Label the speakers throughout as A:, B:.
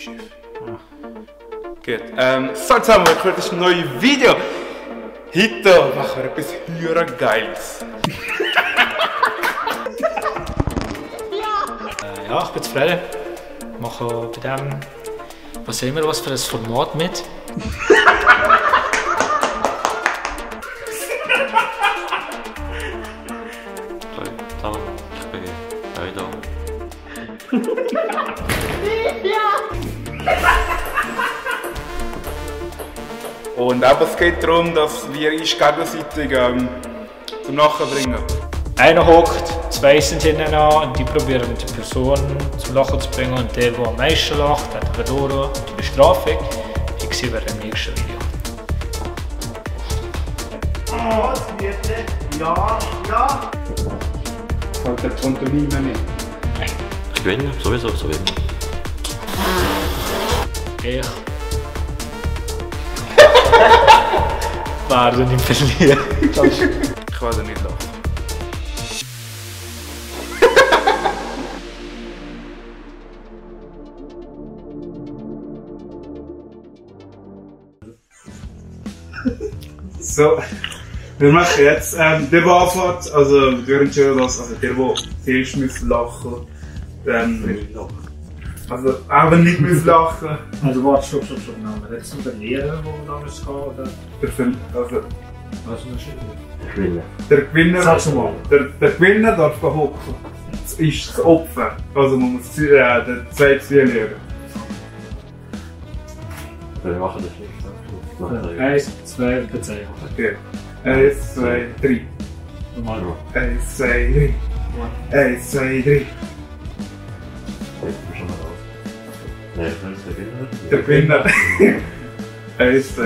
A: Chef. Gut. So, zusammen, das ist ein neues Video. Heute machen wir etwas höher Geiles.
B: Ja, ich bin zufrieden. Ich mache bei dem, was sehen wir, was für ein Format mit.
C: Hallo, ich bin neu da.
A: Und aber es geht darum, dass wir uns gegenseitig zum Lachen bringen.
B: Einer hockt, zwei sind hinten an, die probieren die Person zum Lachen zu bringen und der am meisten lacht, hat verloren. Die Bestrafung, ich sehe wir im nächsten Video.
D: Was wird denn? Ja, ja.
A: Das hat der Pantomime nicht.
C: Ich gewinne, sowieso, so wie immer.
B: Ich werde nicht verlieren.
A: Ich werde nicht lachen. So, wir machen jetzt der anfängt, also wir entscheiden das, also der zuerst muss lachen, dann nicht lachen. Also aber nicht muss lachen.
D: Also warte, stopp. Nein, jetzt nur der Lehrer, wo wir damals gehen, oder?
A: Also,
D: Was ist das?
C: Ich gewinne.
A: der Gewinner,
D: Sag's mal.
A: der Gewinner darf hocken. Das ist das Opfer. Also man muss der zweite Ziel legen.
C: Wir machen das nicht.
D: 1, 2, bezeichnen.
A: Okay. 1, 2, 3.
D: Normal.
A: 1, 2, 3. 1, 2, 3.
C: Ich bin schon mal raus. Nein, ich will es gewinnen.
A: Der Gewinner. 1, 2,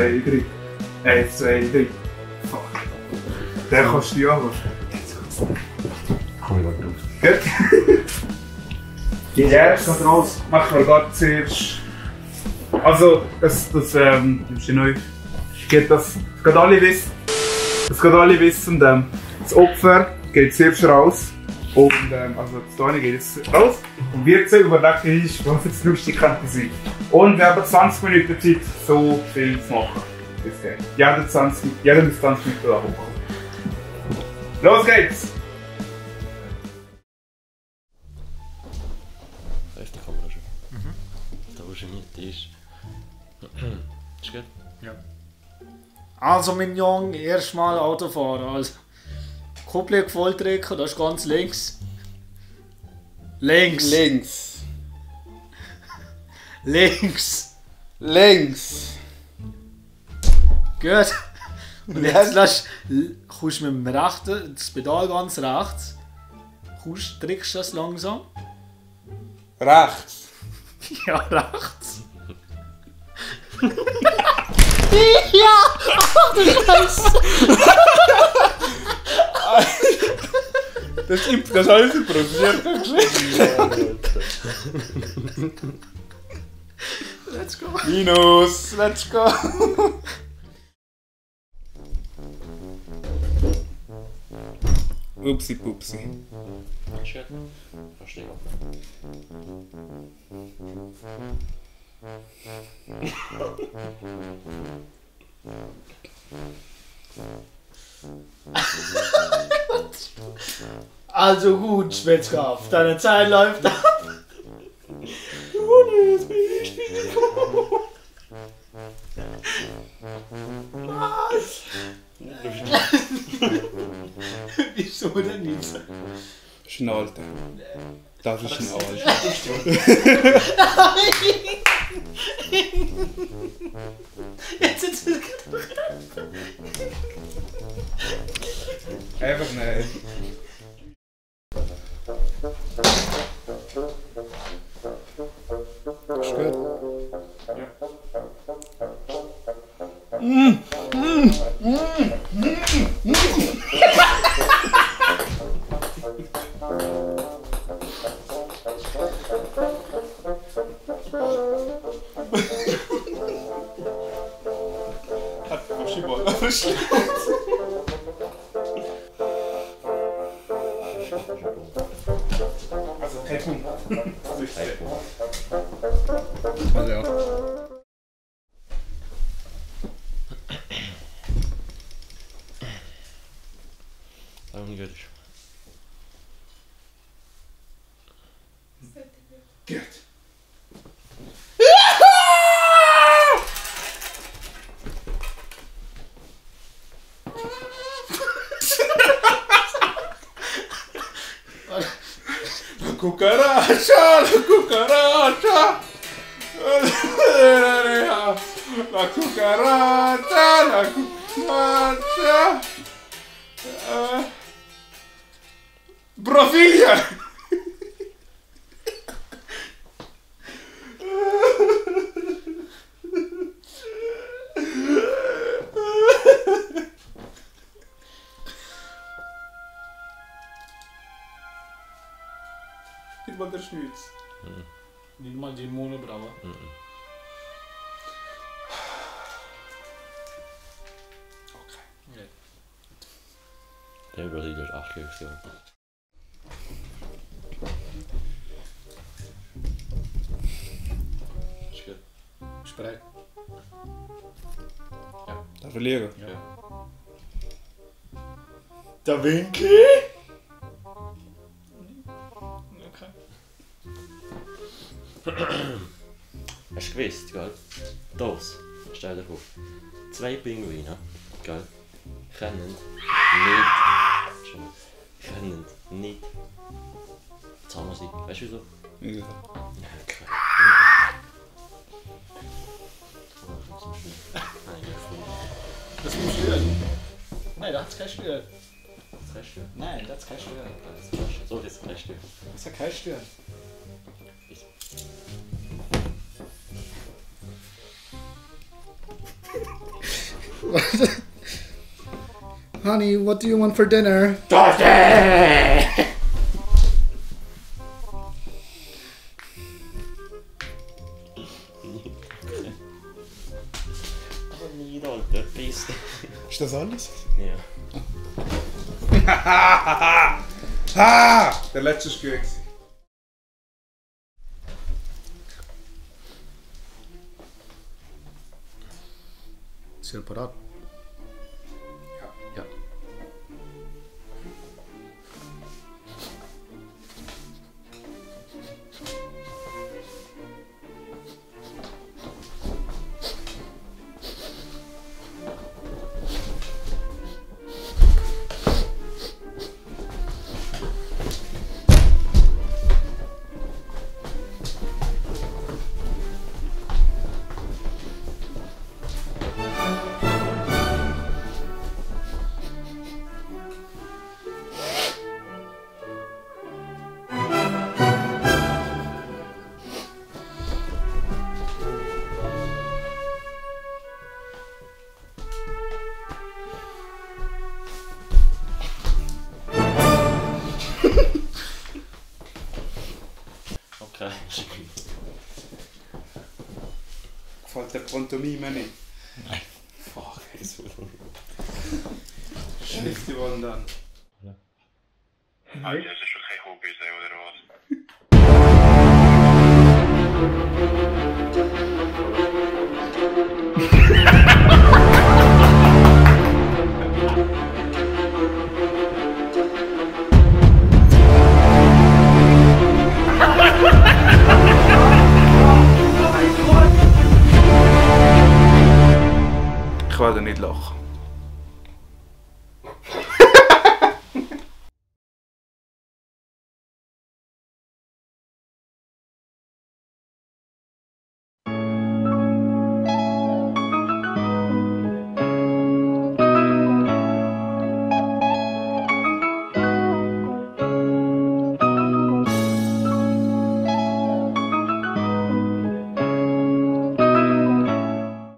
A: 3. 1, 2, 3. Fuck. Der kannst du ja was.
C: Komm ich mal raus.
A: Gut. Jetzt
D: raus.
A: machen wir gerade zuerst. Also, das ist neu. Geht das geht alle wissen. Das geht alle wissen. Das Opfer geht zuerst raus. Und also das Dani geht jetzt raus. Und wir zu überlegen, was jetzt lustig könnte sein. Und wir haben 20 Minuten Zeit, so viel zu machen. Jeder muss 20 Minuten da hochkommen. Los geht's!
C: Da ist die Kamera schon. Da wo sie nicht ist. Ist gut?
B: Ja. Also mein Junge, erstmal Auto fahren. Also, Kupplung volldrücken, das ist ganz links. Links.
A: Links.
B: Links.
A: Links.
B: Gut. Und jetzt kommst du mit dem rechten, das Pedal ganz rechts. Drückst du das langsam?
A: Rechts.
B: Ja, rechts.
A: Das ist alles improvisiert.
B: Let's go.
A: Minus, let's go. Upsi pupsi.
C: Ist gut? Verstehe.
B: Also gut, Schmetzkopf, deine Zeit läuft ab. Was? Wieso denn nicht?
A: Das ist ein Alter. Das ist ein Alter.
B: Jetzt ist es
A: Einfach nicht. Ist gut. Also kein Punkt.
E: Also ja.
C: Warum gut?
A: Gut.
E: La cucaracha, la cucaracha. La cucaracha, la cucaracha. Brasilia. Niet mal der Schweiz. Nicht mal die Monobraue. Okay.
C: Der Brasilia ist 8 Jahre. Ist gut.
E: Bist du bereit?
C: Ja.
E: Darf ich liegen?
C: Ja.
E: Da Vinci? Okay.
C: Hast du gewusst, gell? Das, stell dir vor. 2 Pinguine, gell? Können nicht zusammen sein. Weißt du wieso?
E: Wieso?
C: Ja, okay.
E: Das ist Stühl. Nein, da hat es kein Stühl.
C: Das kannst du.
E: Nein, da hat es kein Stühl.
C: So, das kannst du.
E: Das hat kein Stühl. Honey, what do you want for dinner?
C: Aber nicht, Alter. Piss.
E: Ist das alles?
C: Ja.
A: Ha! Der letzte war gut. Gewesen.
E: Ist er parat?
C: Ja. Okay.
A: Gefällt der Pantomime nicht?
C: Nein. Fuck, das wird
A: Schlicht die wollen dann.
F: Also, das ist schon kein Hobby sein, oder was?
A: Ich werde nicht lachen.